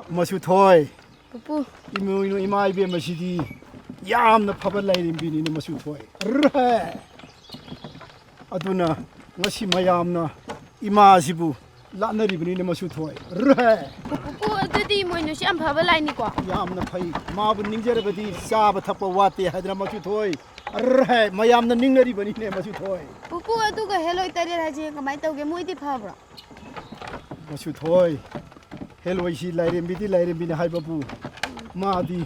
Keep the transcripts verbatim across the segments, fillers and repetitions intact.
ꯃꯆꯨ ꯊꯣꯏ꯫ ꯄꯨꯄꯨ꯫ ꯏꯃꯣꯏꯅꯨ ꯏꯃꯥ ꯏꯕꯦꯝꯃꯁꯤꯗꯤ ꯌꯥꯝꯅ ꯐꯕ ꯂꯥꯏꯔꯦꯝꯕꯤꯅꯤꯅꯦ ꯃꯆꯨ ꯊꯣꯏ꯫ ꯔꯍꯦ! ꯑꯗꯨꯅ ꯉꯁꯤ ꯃꯌꯥꯝꯅ ꯏꯃꯥꯁꯤꯕꯨ ꯂꯥꯠꯅꯔꯤꯕꯅꯤꯅꯦ ꯃꯆꯨ ꯊꯣꯏ꯫ ꯔꯍꯦ! ꯄꯨꯄꯨ, ꯑꯗꯨꯗꯤ ꯏꯃꯣꯏꯅꯨꯁꯤ ꯌꯥꯝ ꯐꯕ ꯂꯥꯏꯅꯤꯀꯣ? ꯌꯥꯝꯅ ꯐꯩ꯫ ꯃꯥꯕꯨ ꯅꯤꯡꯖꯔꯕꯗꯤ ꯆꯥꯕ ꯊꯛꯄ ꯋꯥꯠꯇꯦ ꯍꯥꯏꯗꯅ ꯃꯆꯨ ꯊꯣꯏ꯫ ꯔꯍꯦ! ꯃꯌꯥꯝꯅ ꯅꯤꯡꯅꯔꯤꯕꯅꯤꯅꯦ ꯃꯆꯨ ꯊꯣꯏ꯫ ꯄꯨꯄꯨ, ꯑꯗꯨꯒ ꯍꯦꯂꯣꯏ ꯇꯔꯦꯠ ꯍꯥꯏꯁꯦ ꯀꯃꯥꯏꯅ ꯇꯧꯒꯦ? ꯃꯣꯏꯗꯤ ꯐꯕ꯭ꯔꯣ? ꯃꯆꯨ ꯊꯣꯏ, ꯍꯦꯂꯣꯏꯁꯤ ꯂꯥꯏꯔꯦꯝꯕꯤꯗꯤ ꯂꯥꯏꯔꯦꯝꯕꯤꯅꯤ ꯍꯥꯏꯕꯕꯨ, ꯃꯥꯗꯤ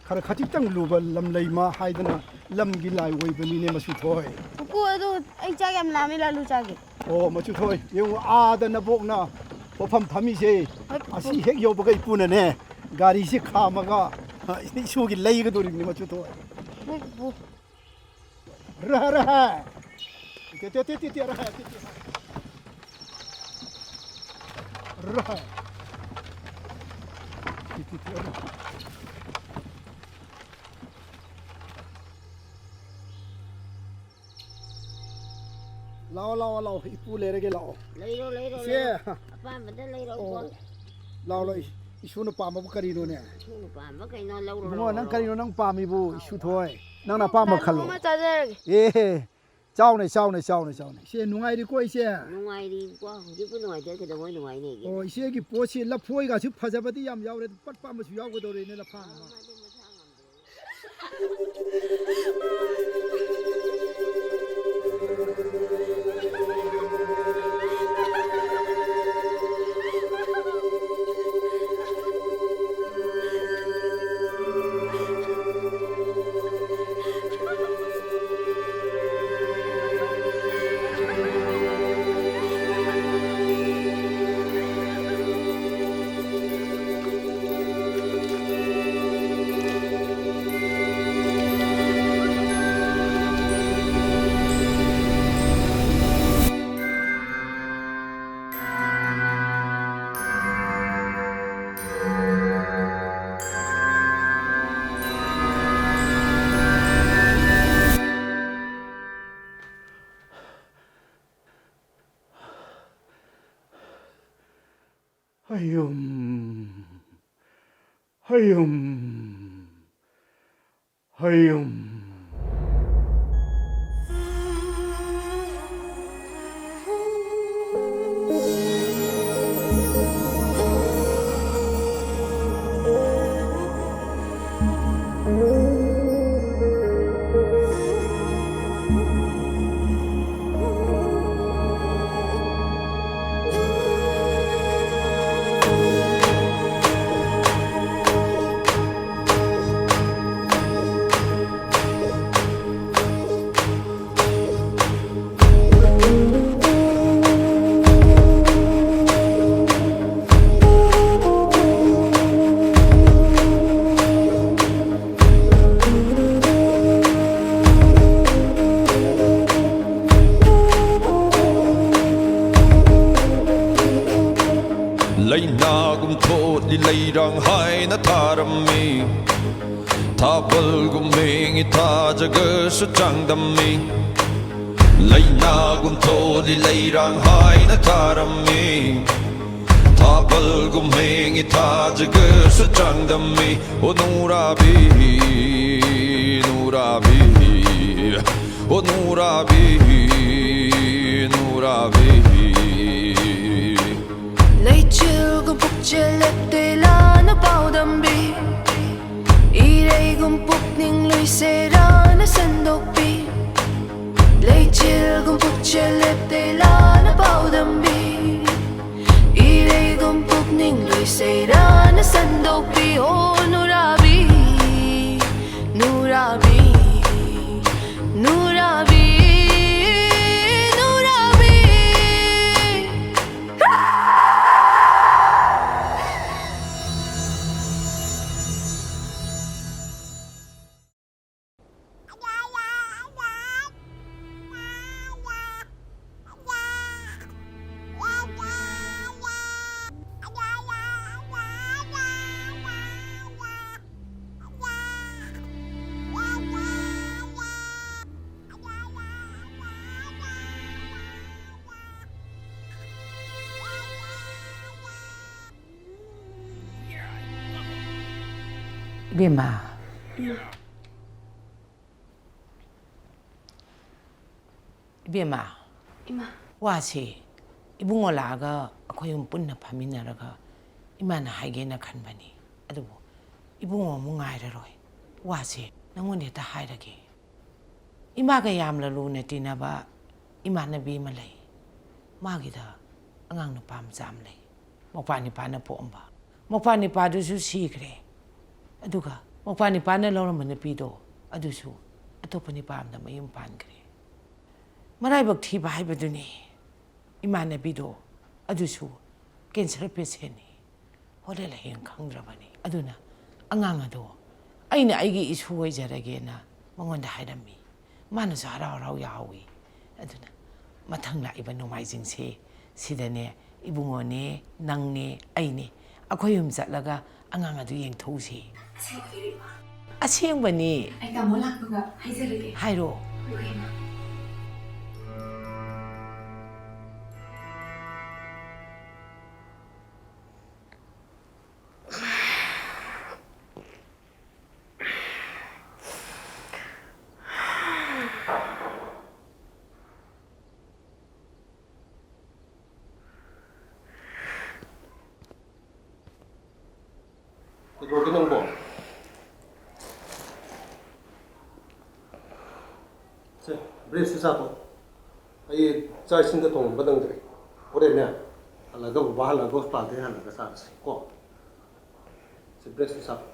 ꯈꯔ ꯈꯖꯤꯛꯇꯪ ꯂꯨꯕ ꯂꯝ ꯂꯩ ꯃꯥ ꯍꯥꯏꯗꯅ ꯂꯝꯒꯤ ꯂꯥꯏ ꯑꯣꯏꯕꯅꯤꯅꯦ ꯃꯆꯨ ꯊꯣꯏ꯫ ꯄꯨꯄꯨ, ꯑꯗꯨ ꯑꯩ ꯆꯥꯛ ꯌꯥꯝ ꯂꯥꯝꯃꯦ, ꯂꯥꯂꯨ ꯆꯥꯒꯦ꯫ ꯑꯣ, ꯃꯆꯨ ꯊꯣꯏ, ꯌꯦꯡꯉꯨ, ꯑꯥꯗ ꯅꯕꯣꯛꯅ ꯄꯣꯠꯐꯝ ꯐꯝꯃꯤꯁꯦ, ꯍꯣꯏ, ꯄꯨꯄꯨ꯫ ꯑꯁꯤ ꯍꯦꯛ ꯌꯧꯕꯒ ꯏꯄꯨꯅꯅꯦ, ꯒꯥꯔꯤꯁꯦ ꯈꯥꯝꯃꯒ, ꯑ, ꯏꯁꯨꯒꯤ ꯂꯩꯒꯗꯧꯔꯤꯕꯅꯤ ꯃꯆꯨ ꯊꯣꯏ꯫ ꯍꯣꯏ, ꯄꯨꯄꯨ꯫ ꯔꯍ, ꯔꯍ꯫ ꯇꯦ, ꯇꯦ, ꯇꯦ, ꯇꯦ, ꯇꯦ, ꯔꯍ, ꯇꯦ, ꯇꯦ꯫ ꯔꯍ꯫ ꯇꯦ, ꯇꯦ, ꯇꯦ, ꯔꯍ꯫ ꯂꯥꯛꯑꯣ, ꯂꯥꯛꯑꯣ, ꯂꯥꯛꯑꯣ꯫ ꯏꯄꯨ ꯂꯩꯔꯒꯦ, ꯂꯥꯛꯑꯣ꯫ ꯂꯩꯔꯣ, ꯂꯩꯔꯣ, ꯏꯆꯦ꯫ ꯂꯩꯔꯣ꯫ ꯑꯄꯥꯝꯕꯗ ꯂꯩꯔꯣ, ꯑꯣ꯫ ꯏꯕꯣ꯫ ꯂꯥꯛꯑꯣ, ꯂꯥꯛꯑꯣ꯫ ꯏꯁꯨꯅ ꯄꯥꯝꯕꯕꯨ ꯀꯔꯤꯅꯣꯅꯦ? ꯏꯁꯨꯅ ꯄꯥꯝꯕ ꯀꯩꯅꯣ ꯂꯧꯔꯣ, ꯏꯕꯨꯡꯉꯣ, ꯅꯪ ꯂꯧꯔꯣ, ꯀꯔꯤꯅꯣ ꯂꯧꯔꯣ꯫ ꯅꯪ ꯄꯥꯝꯃꯤꯕꯨ? ꯏꯁꯨ ꯊꯣꯏ, ꯅꯪꯅ ꯑꯄꯥꯝꯕ ꯂꯥꯂꯨ ꯈꯜꯂꯣ꯫ ꯑꯃ ꯆꯥꯖꯔꯒꯦ꯫ ꯑꯦ, ꯆꯥꯎꯅꯦ, ꯆꯥꯎꯅꯦ, ꯆꯥꯎꯅꯦ, ꯆꯥꯎꯅꯦ꯫ ꯏꯆꯦ, ꯅꯨꯡꯉꯥꯏꯔꯤꯀꯣ, ꯏꯆꯦ? ꯅꯨꯡꯉꯥꯏꯔꯤꯀꯣ? ꯍꯧꯖꯤꯛꯄꯨ ꯅꯨꯡꯉꯥꯏꯇ꯭ꯔꯗꯤ ꯀꯩꯗꯧꯉꯩ ꯅꯨꯡꯉꯥꯏꯅꯦꯒꯦ? ꯑꯣ, ꯏꯆꯦꯒꯤ ꯄꯣꯠꯁꯤ ꯂꯐꯣꯏꯒꯁꯨ ꯐꯖꯕꯗꯤ ꯌꯥꯝ ꯌꯥꯎꯔꯦ, ꯄꯠꯄ ꯑꯃꯁꯨ ꯌꯥꯎꯒꯗꯧꯔꯦꯅꯦ, ꯂꯐꯥꯡ ꯑꯃ꯫ ꯃꯥꯗꯤ ꯃꯁꯥ ꯉꯝꯗ꯭ꯔꯦ꯫ ꯍꯌꯨꯝ, ꯍꯌꯨꯝ, ꯍꯌꯨꯝ꯫ ꯂꯩꯅꯥꯒꯨꯝ ꯊꯣꯠꯂꯤ ꯂꯩꯔꯥꯡ ꯍꯥꯏꯅ ꯊꯥꯔꯝꯃꯤ꯫ ꯊꯥꯕꯜꯒꯨꯝ ꯃꯦꯡꯉꯤ ꯊꯥꯖꯒꯁꯨ ꯆꯥꯡꯗꯝꯃꯤ꯫ ꯂꯩꯅꯥꯒꯨꯝ ꯊꯣꯠꯂꯤ ꯂꯩꯔꯥꯡ ꯍꯥꯏꯅ ꯊꯥꯔꯝꯃꯤ꯫ ꯊꯥꯕꯜꯒꯨꯝ ꯃꯦꯡꯉꯤ ꯊꯥꯖꯒꯁꯨ ꯆꯥꯡꯗꯝꯃꯤ꯫ ꯑꯣ ꯅꯨꯔꯥꯕꯤ, ꯅꯨꯔꯥꯕꯤ, ꯑꯣ ꯅꯨꯔꯥꯕꯤ, ꯅꯨꯔꯥꯕꯤ꯫ ꯂꯩꯆꯤꯜꯒꯨꯝ ꯄꯨꯛꯆꯦꯜ ꯂꯦꯞꯇꯦ ꯂꯥꯟꯅ ꯄꯥꯎꯗꯝꯕꯤ꯫ ꯏꯔꯩꯒꯨꯝ ꯄꯨꯛꯅꯤꯡ ꯂꯣꯏꯁꯦꯔꯥꯅ ꯁꯟꯗꯣꯛꯄꯤ꯫ ꯂꯩꯆꯤꯜꯒꯨꯝ ꯄꯨꯛꯆꯦꯜ ꯂꯦꯞꯇꯦ ꯂꯥꯟꯅ ꯄꯥꯎꯗꯝꯕꯤ꯫ ꯏꯔꯩꯒꯨꯝ ꯄꯨꯛꯅꯤꯡ ꯂꯣꯏꯁꯦꯔꯥꯅ ꯁꯟꯗꯣꯛꯄꯤ꯫ ꯑꯣ ꯅꯨꯔꯥꯕꯤ, ꯅꯨꯔꯥꯕꯤ, ꯅꯨꯔꯥꯕꯤ, ꯅꯨꯔꯥꯕꯤ꯫ ꯏꯕꯦꯝꯃ꯫ ꯏꯕꯦꯝꯃ꯫ ꯏꯃꯥ꯫ ꯋꯥꯁꯦ ꯏꯕꯨꯡꯉꯣ ꯂꯥꯛꯑꯒ ꯑꯩꯈꯣꯏ ꯑꯍꯨꯝ ꯄꯨꯟꯅ ꯐꯝꯃꯤꯟꯅꯔꯒ ꯏꯃꯥꯅ ꯍꯥꯏꯒꯦꯅ ꯈꯟꯕꯅꯤ꯫ ꯑꯗꯨꯕꯨ ꯏꯕꯨꯡꯉꯣ ꯑꯃꯨꯛ ꯉꯥꯏꯔꯔꯣꯏ꯫ ꯋꯥꯁꯦ ꯅꯪꯉꯣꯟꯗ ꯍꯦꯛꯇ ꯍꯥꯏꯔꯒꯦ꯫ ꯏꯃꯥꯒ ꯌꯥꯝꯅ ꯂꯨꯅ ꯇꯤꯟꯅꯕ ꯏꯃꯥꯟꯅꯕꯤ ꯑꯃ ꯂꯩ꯫ ꯃꯥꯒꯤꯗ ꯑꯉꯥꯡ ꯅꯨꯄꯥ ꯃꯆꯥ ꯑꯃ ꯂꯩ꯫ ꯃꯧꯄ꯭ꯋꯥ ꯅꯤꯄꯥꯅ ꯄꯣꯛꯑꯝꯕ꯫ ꯃꯧꯄ꯭ꯋꯥ ꯅꯤꯄꯥꯗꯨꯁꯨ ꯁꯤꯈ꯭ꯔꯦ꯫ ꯑꯗꯨꯒ ꯃꯧꯄ꯭ꯋꯥ ꯅꯤꯄꯥꯅ ꯂꯧꯔꯝꯕ ꯅꯨꯄꯤꯗꯣ ꯑꯗꯨꯁꯨ ꯑꯇꯣꯞꯄ ꯅꯨꯄꯥ ꯑꯃꯗ ꯃꯌꯨꯝ ꯄꯥꯟꯈ꯭ꯔꯦ꯫ ꯃꯔꯥꯏꯕꯛ ꯊꯤꯕ ꯍꯥꯏꯕꯗꯨꯅꯤ꯫ ꯏꯃꯥꯟꯅꯕꯤꯗꯣ ꯑꯗꯨꯁꯨ ꯀꯦꯟꯁꯔ ꯄꯦꯁꯦꯟꯅꯤ꯫ ꯍꯣꯔꯦꯟ ꯍꯌꯦꯡ ꯈꯪꯗ꯭ꯔꯕꯅꯤ꯫ ꯑꯗꯨꯅ ꯑꯉꯥꯡ ꯑꯗꯣ ꯑꯩꯅ ꯑꯩꯒꯤ ꯏꯁꯨ ꯑꯣꯏꯖꯔꯒꯦꯅ ꯃꯉꯣꯟꯗ ꯍꯥꯏꯔꯝꯃꯤ꯫ ꯃꯥꯅꯁꯨ ꯍꯔꯥꯎ ꯍꯔꯥꯎ ꯌꯥꯍꯧꯏ꯫ ꯑꯗꯨꯅ ꯃꯊꯪ ꯂꯥꯛꯏꯕ ꯅꯣꯡꯃꯥꯏꯖꯤꯡꯁꯦ ꯁꯤꯗꯅꯦ ꯏꯕꯨꯡꯉꯣꯅꯦ, ꯅꯪꯅꯦ, ꯑꯩꯅꯦ, ꯑꯩꯈꯣꯏ ꯑꯍꯨꯝ ꯆꯠꯂꯒ ꯑꯉꯥꯡ ꯑꯗꯨ ꯌꯦꯡꯊꯣꯛꯎꯁꯤ꯫ ꯑꯁꯦꯡꯕꯅꯤ꯫ ꯑꯩ ꯇꯥꯃꯣ ꯂꯥꯛꯄꯒ ꯍꯥꯏꯖꯔꯒꯦ꯫ ꯍꯥꯏꯔꯣ꯫ ꯍꯣꯏ, ꯏꯃꯥ꯫ ꯀꯩꯗꯧꯔꯒꯦ ꯅꯪꯕꯣ? ꯁꯦ, ꯕ꯭ꯔꯦꯁꯁꯨ ꯆꯥꯊꯣꯛ꯫ ꯑꯩ ꯆꯥꯛ ꯏꯁꯤꯡꯗ ꯊꯣꯡꯉꯝꯕ ꯅꯪꯗ꯭ꯔꯦ꯫ ꯍꯣꯔꯦꯟꯅꯦ, ꯍꯜꯂꯒ, ꯕꯕꯥ ꯍꯜꯂꯒ ꯍꯣꯁꯄꯤꯇꯥꯜꯗꯒꯤ ꯍꯜꯂꯒ ꯆꯥꯔꯁꯤ ꯀꯣ꯫ ꯁꯦ, ꯕ꯭ꯔꯦꯁꯁꯨ ꯆꯥꯊꯣꯛ꯫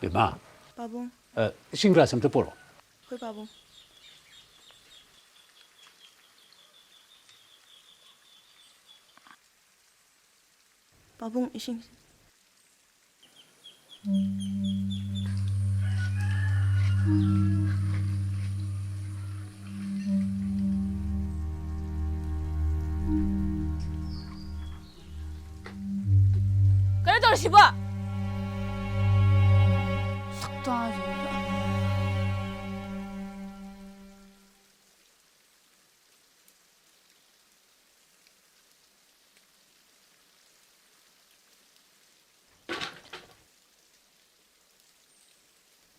ꯕꯦꯝꯃ, ꯄꯥꯕꯨꯡ꯫ ꯑ, ꯏꯁꯤꯡ ꯒ꯭ꯂꯥꯁ ꯑꯝꯇ ꯄꯣꯔꯛꯑꯣ꯫ ꯍꯣꯏ, ꯄꯥꯕꯨꯡ꯫ ꯄꯥꯕꯨꯡ, ꯏꯁꯤꯡ꯫ ꯀꯩꯅꯣ ꯇꯧꯔꯤꯁꯤꯕꯣ? ꯁꯛꯇꯥꯁꯤꯒ꯫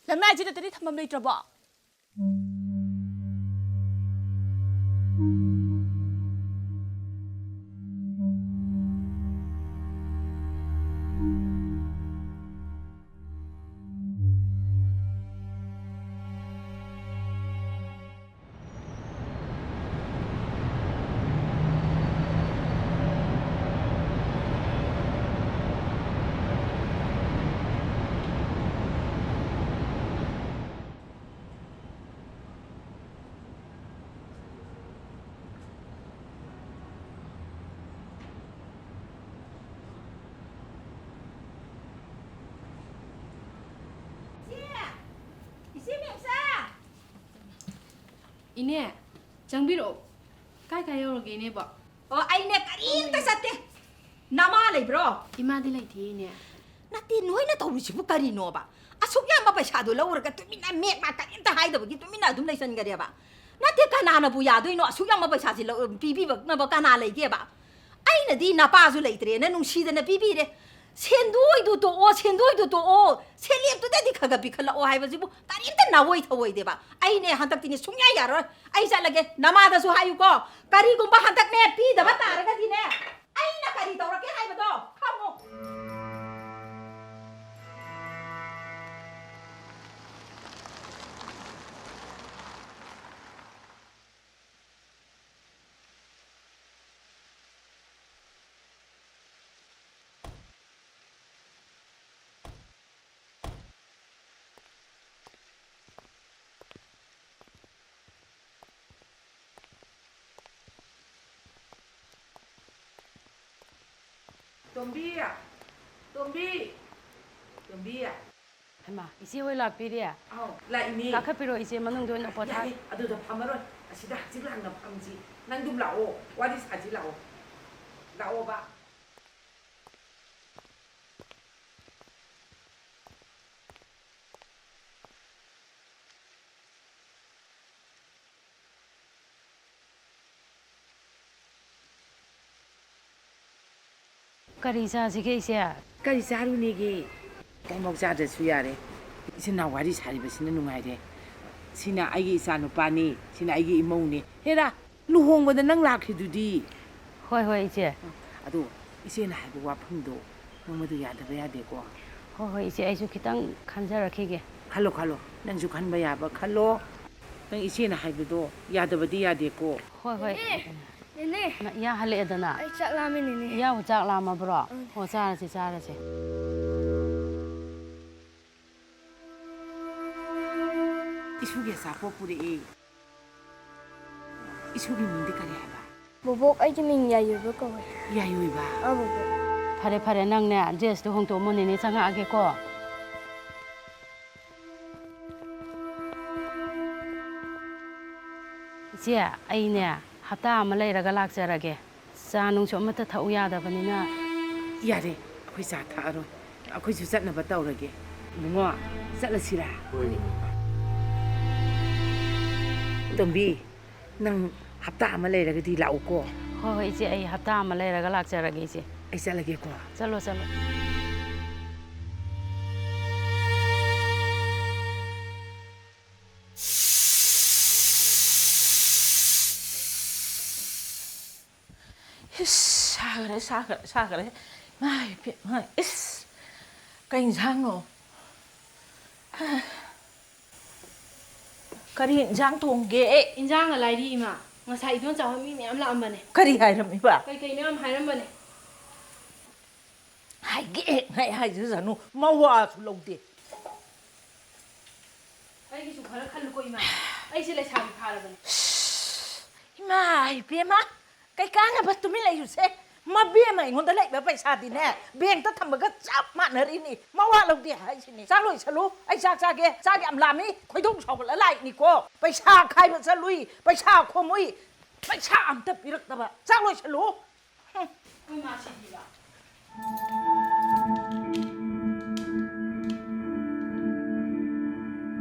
ꯂꯝꯌꯥꯏꯁꯤꯗ ꯇꯔꯤ ꯊꯝꯐꯝ ꯂꯩꯇ꯭ꯔꯕꯣ? ꯏꯆꯦ! ꯏꯆꯦ ꯃꯦꯝꯆꯥ! ꯏꯅꯦ, ꯆꯪꯕꯤꯔꯛꯑꯣ꯫ ꯀꯥꯏ ꯀꯥꯏ ꯌꯧꯔꯒꯦ, ꯏꯅꯦꯕꯣ? ꯑꯣ, ꯑꯩꯅꯦ ꯀꯔꯤꯝꯇ ꯆꯠꯇꯦ꯫ ꯅꯃꯥ ꯂꯩꯕ꯭ꯔꯣ? ꯏꯃꯥꯗꯤ ꯂꯩꯇꯦ, ꯏꯅꯦ꯫ ꯅꯠꯇꯦ, ꯅꯣꯏꯅ ꯇꯧꯔꯤꯁꯤꯕꯨ ꯀꯔꯤꯅꯣꯕ? ꯑꯁꯨꯛ ꯌꯥꯝꯕ ꯄꯩꯁꯥꯗꯣ ꯂꯧꯔꯒ ꯇꯨꯃꯤꯟꯅ ꯃꯦꯛ ꯃꯥꯛ ꯀꯔꯤꯝꯇ ꯍꯥꯏꯗꯕꯒꯤ ꯇꯨꯃꯤꯟꯅ ꯑꯗꯨꯝ ꯂꯩꯁꯟꯈꯔꯦꯕ꯫ ꯅꯠꯇꯦ, ꯀꯅꯥꯅꯕꯨ ꯌꯥꯗꯣꯏꯅꯣ? ꯑꯁꯨꯛ ꯌꯥꯝꯕ ꯄꯩꯁꯥꯁꯤ ꯂꯧ-, ꯄꯤꯕꯤꯅꯕ ꯀꯅꯥ ꯂꯩꯒꯦꯕ? ꯑꯩꯅꯗꯤ ꯅꯄꯥꯁꯨ ꯂꯩꯇ꯭ꯔꯦꯅ ꯅꯨꯡꯁꯤꯗꯅ ꯄꯤꯕꯤꯔꯦ꯫ ꯁꯦꯟꯗꯣꯏꯗꯨ ꯇꯣꯛꯑꯣ, ꯁꯦꯟꯗꯣꯏꯗꯨ ꯇꯣꯛꯑꯣ, ꯁꯦꯜꯂꯦꯞꯇꯨꯗꯗꯤ ꯈꯔ ꯈꯔ ꯄꯤꯈꯠꯂꯛꯑꯣ ꯍꯥꯏꯕꯁꯤꯕꯨ ꯀꯔꯤꯝꯇ ꯅꯥꯑꯣꯏ ꯊꯑꯣꯏꯗꯦꯕ꯫ ꯑꯩꯅꯦ ꯍꯟꯗꯛꯇꯤꯅꯦ ꯁꯨꯡꯌꯥ ꯌꯥꯔꯣꯏ꯫ ꯑꯩ ꯆꯠꯂꯒꯦ꯫ ꯅꯃꯥꯗꯁꯨ ꯍꯥꯏꯌꯨꯀꯣ, ꯀꯔꯤꯒꯨꯝꯕ ꯍꯟꯗꯛꯅꯦ ꯄꯤꯗꯕ ꯇꯥꯔꯒꯗꯤꯅꯦ, ꯑꯩꯅ ꯀꯔꯤ ꯇꯧꯔꯛꯀꯦ ꯍꯥꯏꯕꯗꯣ ꯈꯪꯉꯨ꯫ ꯇꯣꯝꯕꯤ! ꯇꯣꯝꯕꯤ! ꯇꯣꯝꯕꯤ! ꯍꯩꯃꯥ, ꯏꯆꯦ ꯍꯣꯏ ꯂꯥꯛꯄꯤꯔꯦ? ꯑꯧ, ꯂꯥꯛꯏꯅꯦ꯫ ꯀꯥꯈꯠꯄꯤꯔꯣ ꯏꯆꯦ, ꯃꯅꯨꯡꯗ ꯑꯣꯏꯅ ꯄꯣꯊꯥ- ꯌꯥꯔꯦ, ꯑꯗꯨꯗ ꯐꯝꯃꯔꯣꯏ꯫ ꯑꯁꯤꯗ ꯍꯛꯆꯤꯛ ꯂꯥꯡꯅ ꯐꯝꯁꯤ꯫ ꯅꯪ ꯑꯗꯨꯝ ꯂꯥꯛꯑꯣ, ꯋꯥꯔꯤ ꯁꯥꯁꯤ ꯂꯥꯛꯑꯣ꯫ ꯂꯥꯛꯑꯣꯕ꯫ ꯀꯔꯤ ꯆꯥꯁꯤꯒꯦ, ꯏꯆꯦ? ꯀꯔꯤ ꯆꯥꯔꯨꯅꯦꯒꯦ? ꯀꯩꯝꯐꯥꯎ ꯆꯥꯗ꯭ꯔꯁꯨ ꯌꯥꯔꯦ꯫ ꯏꯆꯤꯟ ꯏꯅꯥꯎ ꯋꯥꯔꯤ ꯁꯥꯔꯤꯕꯁꯤꯅ ꯅꯨꯡꯉꯥꯏꯔꯦ꯫ ꯁꯤꯅ ꯑꯩꯒꯤ ꯏꯆꯥ ꯅꯨꯄꯥꯅꯤ, ꯁꯤꯅ ꯑꯩꯒꯤ ꯏꯃꯧꯅꯤ꯫ ꯍꯦꯔꯥ, ꯂꯨꯍꯣꯡꯕꯗ ꯅꯪ ꯂꯥꯛꯈꯤꯗꯨꯗꯤ꯫ ꯍꯣꯏ, ꯍꯣꯏ, ꯏꯆꯦ꯫ ꯑꯗꯣ ꯏꯆꯦꯅ ꯍꯥꯏꯕ ꯋꯥꯐꯝꯗꯣ ꯅꯪ ꯃꯗꯨ ꯌꯥꯗꯕ ꯌꯥꯗꯦꯀꯣ꯫ ꯍꯣꯏ, ꯍꯣꯏ, ꯏꯆꯦ, ꯑꯩꯁꯨ ꯈꯤꯇꯪ ꯈꯟꯖꯔꯛꯈꯤꯒꯦ꯫ ꯈꯜꯂꯣ, ꯈꯜꯂꯣ꯫ ꯅꯪꯁꯨ ꯈꯟꯕ ꯌꯥꯕ ꯈꯜꯂꯣ꯫ ꯅꯪ ꯏꯆꯦꯅ ꯍꯥꯏꯕꯗꯣ ꯌꯥꯗꯕꯗꯤ ꯌꯥꯗꯦꯀꯣ꯫ ꯍꯣꯏ, ꯍꯣꯏ꯫ ꯅꯦꯅꯦ! ꯅꯦꯅꯦ! ꯅ-, ꯏꯌꯥ ꯍꯜꯂꯛꯑꯦꯗꯅ꯫ ꯑꯩ ꯆꯥꯛ ꯂꯥꯝꯃꯦ, ꯅꯦꯅꯦ꯫ ꯏꯌꯥꯕꯨ ꯆꯥꯛ ꯂꯥꯝꯃꯕ꯭ꯔꯣ? ꯎꯝ꯫ ꯑꯣ, ꯆꯥꯔꯁꯤ, ꯆꯥꯔꯁꯤ꯫ ꯏꯁꯨꯒꯤ ꯑꯆꯥꯄꯣꯠ ꯄꯨꯔꯛꯑꯦ꯫ ꯏꯁꯨꯒꯤ ꯃꯤꯡꯗꯤ ꯀꯔꯤ ꯍꯥꯏꯕ? ꯕꯣꯕꯣꯛ, ꯑꯩꯒꯤ ꯃꯤꯡ ꯌꯥꯏꯑꯣꯏꯕ ꯀꯧꯋꯦ꯫ ꯌꯥꯏꯑꯣꯏꯕ? ꯑꯥ, ꯕꯣꯕꯣꯛ꯫ ꯐꯔꯦ, ꯐꯔꯦ, ꯅꯪꯅꯦ dress ꯇꯣ ꯍꯣꯡꯇꯣꯛꯑꯝꯃꯣ, ꯅꯦꯅꯦ ꯆꯪꯉꯛꯑꯒꯦꯀꯣ꯫ ꯏꯆꯦ, ꯑꯩꯅꯦ ꯍꯞꯇꯥ ꯑꯃ ꯂꯩꯔꯒ ꯂꯥꯛꯆꯔꯒꯦ꯫ ꯆꯥ ꯅꯨꯡꯁꯨ ꯑꯃꯠꯇ ꯊꯛꯎ ꯌꯥꯗꯕꯅꯤꯅ꯫ ꯌꯥꯔꯦ, ꯑꯩꯈꯣꯏ ꯆꯥ ꯊꯛꯑꯔꯣꯏ꯫ ꯑꯩꯈꯣꯏꯁꯨ ꯆꯠꯅꯕ ꯇꯧꯔꯒꯦ꯫ ꯏꯕꯨꯡꯉꯣ, ꯆꯠꯂꯁꯤꯔꯥ? ꯍꯣꯏ꯫ ꯇꯣꯝꯕꯤ, ꯅꯪ ꯍꯞꯇꯥ ꯑꯃ ꯂꯩꯔꯒꯗꯤ ꯂꯥꯛꯎꯀꯣ꯫ ꯍꯣꯏ, ꯍꯣꯏ, ꯏꯆꯦ, ꯑꯩ ꯍꯞꯇꯥ ꯑꯃ ꯂꯩꯔꯒ ꯂꯥꯛꯆꯔꯒꯦ, ꯏꯆꯦ꯫ ꯑꯩ ꯆꯠꯂꯒꯦꯀꯣ꯫ ꯆꯠꯂꯣ, ꯆꯠꯂꯣ꯫ ꯏꯁ, ꯁꯥꯈ꯭ꯔꯦ, ꯁꯥꯈ꯭ꯔꯦ, ꯁꯥꯈ꯭ꯔꯦ꯫ ꯏꯃꯥꯏ ꯄꯦꯝꯃ, ꯏꯁ! ꯀꯩ ꯏꯟꯁꯥꯡꯅꯣ? ꯀꯔꯤ ꯏꯟꯁꯥꯡ ꯊꯣꯡꯒꯦ? ꯏꯟꯁꯥꯡꯒ ꯂꯥꯏꯔꯤ, ꯏꯃꯥ꯫ ꯉꯁꯥꯏ ꯏꯗꯣꯝꯆꯥ ꯍꯣꯏ ꯃꯤ ꯃꯌꯥꯝ ꯂꯥꯛꯑꯝꯕꯅꯦ꯫ ꯀꯔꯤ ꯍꯥꯏꯔꯝꯃꯤꯕ? ꯀꯩ ꯀꯩꯅꯣ ꯌꯥꯝ ꯍꯥꯏꯔꯝꯕꯅꯦ꯫ ꯍꯥꯏꯒꯦ ꯍꯦꯛ ꯍꯥꯏꯖꯁꯅꯨ, ꯃꯋꯥꯁꯨ ꯂꯧꯗꯦ꯫ ꯑꯩꯒꯤꯁꯨ ꯈꯔ ꯈꯜꯂꯨꯀꯣ, ꯏꯃꯥ꯫ ꯑꯩꯁꯦ ꯂꯩꯁꯥꯕꯤ ꯐꯥꯔꯕꯅꯦ꯫ ꯏꯃꯥ ꯏꯕꯦꯝꯃ, ꯀꯩ ꯀꯥꯟꯅꯕ ꯇꯨꯃꯤꯟ ꯂꯩꯔꯨꯁꯦ? ꯃꯕꯦꯝꯃ, ꯑꯩꯉꯣꯟꯗ ꯂꯩꯕ ꯄꯩꯁꯥꯗꯤꯅꯦ, ꯕꯦꯡꯛꯇ ꯊꯝꯕꯒ ꯆꯞ ꯃꯥꯟꯅꯔꯤꯅꯤ꯫ ꯃꯋꯥ ꯂꯧꯗꯦ ꯍꯥꯏꯁꯤꯅꯤ꯫ ꯆꯥꯛ ꯂꯣꯏꯁꯜꯂꯨ, ꯑꯩ ꯆꯥꯛ ꯆꯥꯒꯦ꯫ ꯆꯥꯛ ꯌꯥꯝ ꯂꯥꯝꯃꯤ, ꯈꯣꯏꯗꯧ ꯁꯥꯎꯒꯠꯂ ꯂꯥꯛꯏꯅꯤꯀꯣ꯫ ꯄꯩꯁꯥ ꯈꯥꯏꯕ ꯆꯠꯂꯨꯏ, ꯄꯩꯁꯥ ꯈꯣꯝꯃꯨꯏ, ꯄꯩꯁꯥ ꯑꯝꯇ ꯄꯤꯔꯛꯇꯕ꯫ ꯆꯥꯛ ꯂꯣꯏꯁꯜꯂꯨ꯫ ꯍꯨꯝ꯫ ꯑꯩꯈꯣꯏ ꯃꯥ ꯁꯤꯗꯤꯕ꯫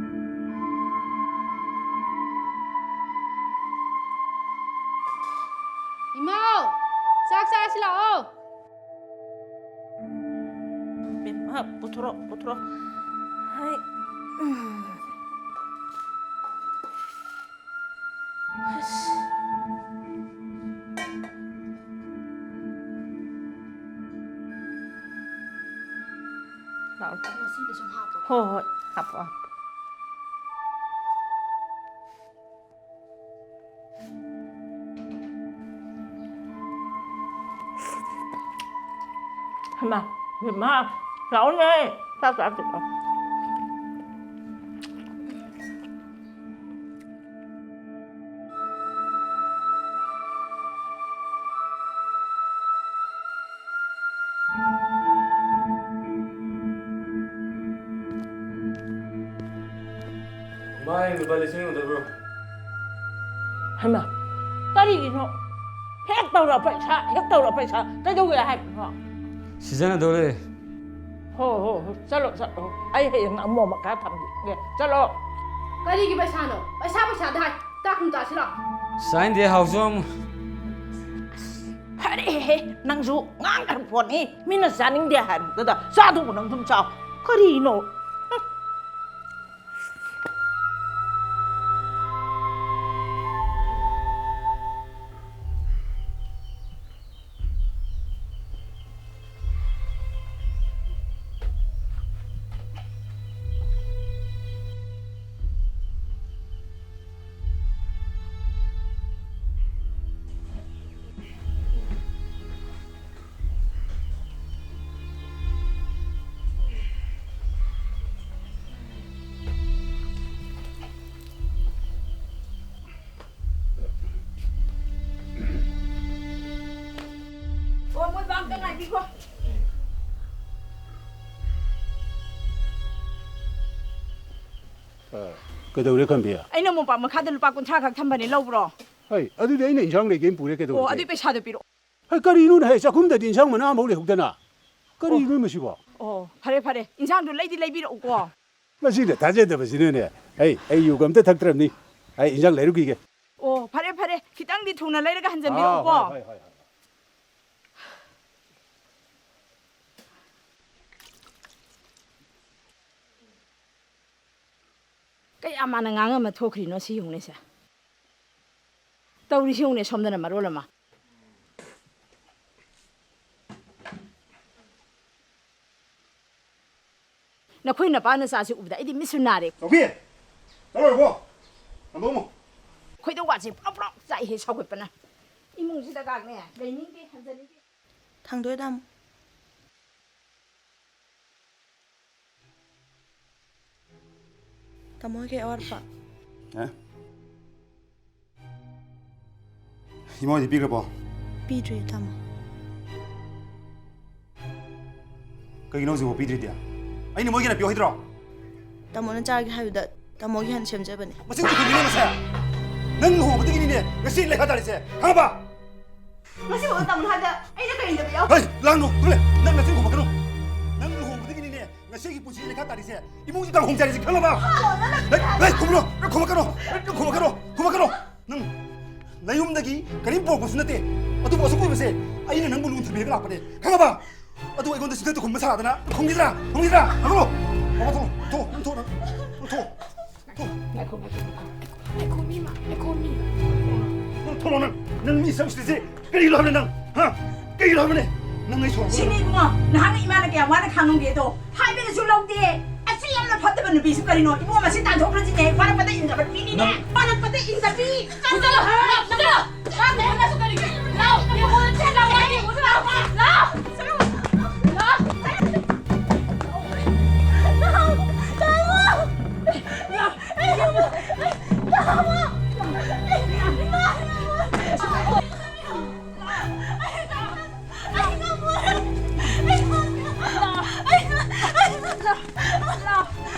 ꯏꯃꯧ, ꯆꯥꯛ ꯆꯥꯁꯤ ꯂꯥꯛꯑꯣ꯫ ꯕꯦꯝꯃ, ꯄꯨꯊꯣꯔꯛꯑꯣ, ꯄꯨꯊꯣꯔꯛꯑꯣ꯫ ꯍꯥꯏ꯫ ꯎꯝ꯫ ꯑꯁ꯫ ꯂꯥꯛꯑꯣ꯫ ꯉꯁꯤꯗꯤ ꯁꯨꯝ ꯍꯥꯞꯄꯣ꯫ ꯍꯣꯏ, ꯍꯣꯏ, ꯍꯥꯞꯄꯣ, ꯍꯥꯞꯄꯣ꯫ ꯍꯩꯃꯥ, ꯕꯦꯝꯃ, ꯂꯥꯛꯑꯣꯅꯦ, ꯆꯥꯛ ꯆꯥꯁꯤ ꯂꯥꯛꯑꯣ꯫ ꯃꯥꯏ ꯂꯨꯄꯥ ꯂꯤꯁꯤꯡ ꯌꯧꯗꯕ꯭ꯔꯣ? ꯍꯩꯃꯥ, ꯀꯔꯤꯒꯤꯅꯣ? ꯍꯦꯛ ꯇꯧꯔ ꯄꯩꯁꯥ, ꯍꯦꯛ ꯇꯧꯔ ꯄꯩꯁꯥ꯫ ꯀꯩꯗꯧꯒꯦ ꯍꯥꯏꯕꯅꯣ? ꯁꯤꯖꯤꯟꯅꯗꯧꯔꯦ꯫ ꯍꯣ, ꯍꯣ, ꯍꯣ, ꯆꯠꯂꯣ, ꯆꯠꯂꯣ꯫ ꯑꯩ ꯍꯌꯦꯡ ꯑꯃꯨꯛ ꯃꯈꯥ ꯊꯝꯕꯤꯒꯦ꯫ ꯆꯠꯂꯣ꯫ ꯀꯔꯤꯒꯤ ꯄꯩꯁꯥꯅꯣ? ꯄꯩꯁꯥ, ꯄꯩꯁꯥꯗ ꯍꯥꯏ꯫ ꯆꯥꯛ ꯊꯨꯝ ꯆꯥꯁꯤ ꯂꯥꯛꯑꯣ꯫ ꯆꯥꯅꯤꯡꯗꯦ, ꯍꯥꯎꯁꯨ ꯌꯥꯝ꯫ ꯑꯁ, ꯐꯔꯦꯍꯦ, ꯅꯪꯁꯨ ꯉꯥꯡꯈ꯭ꯔ ꯄꯣꯠꯅꯤ꯫ ꯃꯤꯅ ꯆꯥꯅꯤꯡꯗꯦ ꯍꯥꯏꯔꯛꯄꯗꯨꯗ ꯆꯥꯗꯧꯕ ꯅꯪ ꯑꯗꯨꯝ ꯆꯥꯎ꯫ ꯀꯔꯤꯅꯣ? ꯀꯩꯗꯧꯔꯦ, ꯈꯝꯕꯤ? ꯑꯩꯅ ꯃꯣꯝꯄꯥꯛ ꯃꯈꯥꯗ ꯂꯨꯄꯥ ꯀꯨꯟꯊ꯭ꯔꯥ ꯈꯛ ꯊꯝꯕꯅꯦ, ꯂꯧꯕ꯭ꯔꯣ? ꯍꯩ, ꯑꯗꯨꯗꯤ ꯑꯩꯅ ꯏꯟꯁꯥꯡ ꯂꯩꯒꯦꯅ ꯄꯨꯔꯦ, ꯑꯣ, ꯀꯩꯗꯧꯔꯒꯦ? ꯑꯗꯨꯏ ꯄꯩꯁꯥꯗꯣ ꯄꯤꯔꯛꯑꯣ꯫ ꯍꯩ, ꯀꯔꯤꯅꯣꯅꯦ, ꯍꯩ, ꯆꯥꯛꯈꯨꯝꯗꯗꯤ ꯏꯟꯁꯥꯡ ꯃꯅꯥ ꯑꯃꯐꯥꯎ ꯂꯩꯍꯧꯗꯅ꯫ ꯀꯔꯤꯅꯣ ꯃꯁꯤꯕꯣ? ꯑꯣ, ꯐꯔꯦ, ꯐꯔꯦ꯫ ꯏꯟꯁꯥꯡꯗꯣ ꯂꯩꯗꯤ ꯂꯩꯕꯤꯔꯛꯎꯀꯣ꯫ ꯃꯁꯤꯅ ꯊꯥꯖꯗꯕꯁꯤꯅꯅꯦ꯫ ꯑꯩ, ꯑꯩ ꯌꯨꯒ ꯑꯝꯇ ꯊꯛꯇ꯭ꯔꯕꯅꯤ꯫ ꯑꯩ ꯏꯟꯁꯥꯡ ꯂꯩꯔꯨꯈꯤꯒꯦ꯫ ꯑꯣ, ꯐꯔꯦ, ꯐꯔꯦ꯫ ꯈꯤꯇꯪꯗꯤ ꯊꯨꯅ ꯂꯩꯔꯒ ꯍꯟꯖꯟꯕꯤꯔꯛꯎꯀꯣ꯫ ꯑꯥ, ꯍꯣꯏ, ꯍꯣꯏ, ꯍꯣꯏ, ꯍꯣꯏ꯫ ꯀꯌꯥ ꯃꯥꯅ ꯉꯥꯡꯉꯝꯃ ꯊꯣꯛꯈ꯭ꯔꯤꯅꯣ ꯁꯤ ꯌꯦꯡꯉꯨꯅꯦꯁꯦ꯫ ꯇꯧꯔꯤꯁꯤ ꯌꯦꯡꯉꯨꯅꯦ ꯁꯣꯝꯗꯅ ꯃꯔꯣꯜ ꯑꯃ꯫ ꯅꯈꯣꯏ ꯅꯄꯥ ꯅꯆꯥꯁꯤ ꯎꯕꯗ ꯑꯩꯗꯤ ꯃꯤꯠꯁꯨ ꯅꯥꯔꯦ꯫ ꯆꯧꯕꯤ! ꯆꯠꯂꯣꯏꯔꯕꯣ? ꯍꯟꯗꯣꯛꯑꯝꯃꯣ꯫ ꯈꯣꯏꯗꯧ ꯋꯥꯁꯤ ꯄ꯭ꯔꯣꯛ ꯄ꯭ꯔꯣꯛ ꯆꯥꯛꯏꯍꯦ ꯁꯥꯎꯒꯠꯄꯅ꯫ ꯏꯃꯨꯡꯁꯤꯗꯒꯥꯡꯅꯦ ꯂꯩꯅꯤꯡꯗꯦ, ꯍꯟꯖꯅꯤꯡꯗꯦ꯫ ꯊꯥꯡꯗꯣꯏ ꯇꯥꯃꯣ꯫ ꯇꯥꯃꯣ ꯍꯣꯏ ꯀꯩ ꯑꯋꯥꯠꯄ? ꯍꯥ? ꯏꯃꯥ ꯍꯣꯏꯗꯤ ꯄꯤꯈ꯭ꯔꯕꯣ? ꯄꯤꯗ꯭ꯔꯤ, ꯇꯥꯃꯣ꯫ ꯀꯩꯒꯤꯅꯣ ꯍꯧꯖꯤꯛꯐꯥꯎ ꯄꯤꯗ꯭ꯔꯤꯗꯤ? ꯑꯩꯅ ꯃꯣꯏꯒꯤ ꯍꯥꯟꯅ ꯄꯤꯌꯣ ꯍꯥꯏꯗ꯭ꯔꯣ? ꯇꯥꯃꯣꯅ ꯆꯥꯒꯦ ꯍꯥꯏꯕꯗ ꯇꯥꯃꯣꯒꯤ ꯍꯥꯟꯅ ꯁꯦꯝꯖꯕꯅꯦ꯫ ꯃꯁꯤ ꯎꯈ꯭ꯔꯤꯅꯤꯅꯦ ꯃꯁꯦ꯫ ꯅꯪ ꯂꯨꯍꯣꯡꯕꯗꯒꯤꯅꯤꯅꯦ ꯉꯁꯤ ꯂꯩꯈꯥ ꯇꯥꯔꯤꯁꯦ꯫ ꯈꯪꯉꯕ? ꯉꯁꯤ ꯐꯥꯎꯕ ꯇꯥꯃꯣꯅ ꯍꯥꯏꯕꯗ ꯑꯩꯅ ꯀꯔꯤꯝꯇ ꯄꯤꯌꯣ? ꯍꯩ, ꯂꯥꯡꯅꯨ, ꯇꯨꯃꯤꯟ ꯂꯩ꯫ ꯅꯪ ꯅꯆꯤꯟ ꯈꯨꯝꯃꯛꯀꯅꯨ꯫ ꯅꯪ ꯂꯨꯍꯣꯡꯕꯗꯒꯤꯅꯤꯅꯦ ꯉꯁꯤꯒꯤ ꯄꯨꯟꯁꯤ ꯂꯩꯈꯥ ꯇꯥꯔꯤꯁꯦ꯫ ꯏꯃꯨꯡꯁꯤ ꯀꯥꯡꯍꯣꯡ ꯆꯥꯏꯔꯤꯁꯦ ꯈꯪꯉꯕ? ꯍꯦ, ꯈꯨꯝꯂꯣ, ꯈꯨꯝꯃꯛꯀꯅꯣ, ꯈꯨꯝꯃꯛꯀꯅꯣ, ꯈꯨꯝꯃꯛꯀꯅꯣ꯫ ꯅꯪ ꯅꯌꯨꯝꯗꯒꯤ ꯀꯔꯤꯝ ꯄꯨꯔꯛꯄꯁꯨ ꯅꯠꯇꯦ꯫ ꯑꯗꯨꯕꯨ ꯑꯁꯨꯛ ꯀꯨꯏꯕꯁꯦ ꯑꯩꯅ ꯅꯪꯕꯨ ꯂꯨꯅ ꯊꯝꯕꯤꯔꯒ ꯂꯥꯛꯄꯅꯦ ꯈꯪꯉꯕ? ꯑꯗꯨ ꯑꯩꯉꯣꯟꯗ ꯁꯤꯗ ꯈꯨꯝꯕ ꯁꯥꯗꯅ ꯈꯨꯝꯈꯤꯗ꯭ꯔꯥ? ꯈꯨꯝꯈꯤꯗ꯭ꯔꯥ? ꯍꯪꯉꯣ꯫ ꯊꯣꯛꯑꯣ, ꯊꯣꯛꯑꯣ, ꯊꯣꯛꯑꯣ, ꯊꯣꯛꯑꯣ, ꯊꯣꯛꯑꯣ꯫ ꯉꯥꯏꯈꯣ, ꯉꯥꯏꯈꯣ, ꯉꯥꯏꯈꯣ꯫ ꯉꯥꯏꯈꯣ, ꯃꯤ ꯑꯃ, ꯉꯥꯏꯈꯣ, ꯃꯤ꯫ ꯅꯪ ꯊꯣꯛꯂꯣ, ꯅꯪ, ꯅꯪ ꯃꯤ ꯁꯛꯁꯤꯗꯤ ꯀꯔꯤꯒꯤꯅꯣ ꯍꯥꯏꯕꯅꯦ ꯅꯪ? ꯍꯥ? ꯀꯔꯤꯒꯤꯅꯣ ꯍꯥꯏꯕꯅꯦ? ꯅꯪ ꯑꯩ ꯁꯣꯔ ꯁꯤꯅꯤ ꯏꯕꯨꯡꯉꯣ, ꯅꯍꯥꯛꯅ ꯏꯃꯥꯅ ꯀꯌꯥꯝ ꯋꯥꯅ ꯈꯥꯡꯉꯝꯒꯦꯗꯣ ꯍꯥꯏꯕꯅꯁꯨ ꯂꯧꯗꯦ꯫ ꯑꯁꯤ ꯌꯥꯝꯅ ꯐꯠꯇꯕ ꯅꯨꯄꯤꯁꯨ ꯀꯔꯤꯅꯣ? ꯏꯕꯨꯡꯉꯣ, ꯃꯁꯤ ꯇꯥꯟꯊꯣꯛꯈ꯭ꯔꯁꯤꯅꯦ꯫ ꯋꯥꯔꯛꯄꯗ ꯏꯟꯗꯕ ꯅꯨꯄꯤꯅꯤꯅꯦ꯫ ꯅꯪ ꯋꯥꯔꯛꯄꯗ ꯏꯟꯗꯕꯤ꯫ ꯐꯨꯖꯜꯂꯣ, ꯐꯨꯖꯜꯂꯣ꯫ ꯂꯥꯛꯑꯣ, ꯂꯥꯛꯑꯣ, ꯂꯥꯛꯑꯣ꯫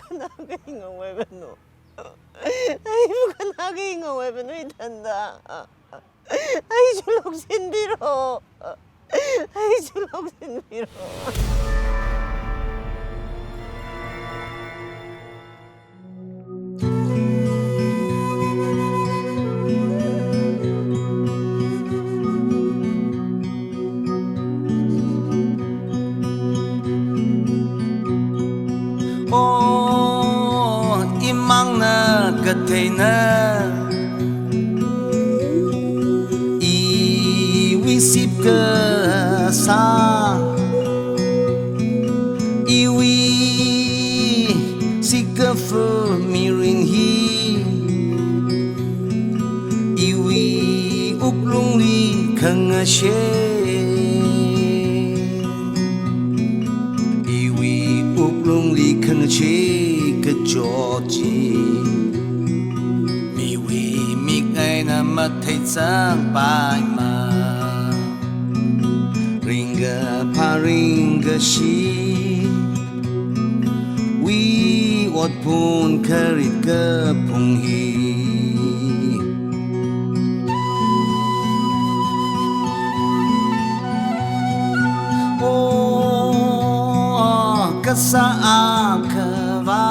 ꯀꯅꯥꯒꯤ ꯉꯧ ꯍꯥꯏꯕꯅꯣ? ꯑꯩꯕꯨ ꯀꯅꯥꯒꯤ ꯉꯧ ꯍꯥꯏꯕꯅꯣ ꯏꯊꯟꯗ? ꯑꯩꯁꯨ ꯂꯧꯁꯤꯟꯕꯤꯔꯣ꯫ ꯑꯩꯁꯨ ꯂꯧꯁꯤꯟꯕꯤꯔꯣ꯫ ꯑꯣ ꯏꯃꯥꯡꯅ ꯀꯊꯩꯅ ꯏꯋꯤ ꯁꯤꯞꯀ ꯁꯥ ꯏꯋꯤ ꯁꯤꯀꯐ ꯃꯤꯔꯤꯡ ꯍꯤ ꯏꯋꯤ ꯎꯛꯂꯨꯡꯂꯤ ꯈꯪꯉꯁꯦ ꯏꯋꯤ ꯎꯛꯂꯨꯡꯂꯤ ꯈꯪꯉꯁꯦ ꯀꯆꯣꯆꯤ ꯃꯤꯋꯤ ꯃꯤꯛ ꯑꯩꯅ ꯃꯊꯩ ꯆꯪ ꯄꯥꯏꯃ ꯔꯤꯡꯒ ꯐꯥꯔꯤꯡꯒ ꯁꯤ ꯋꯤ ꯑꯣꯠꯄꯨꯟ ꯈꯔꯤꯠꯀ ꯐꯨꯡꯍꯤ ꯑꯣ ꯀꯁꯥ ꯑꯥꯈꯕꯥ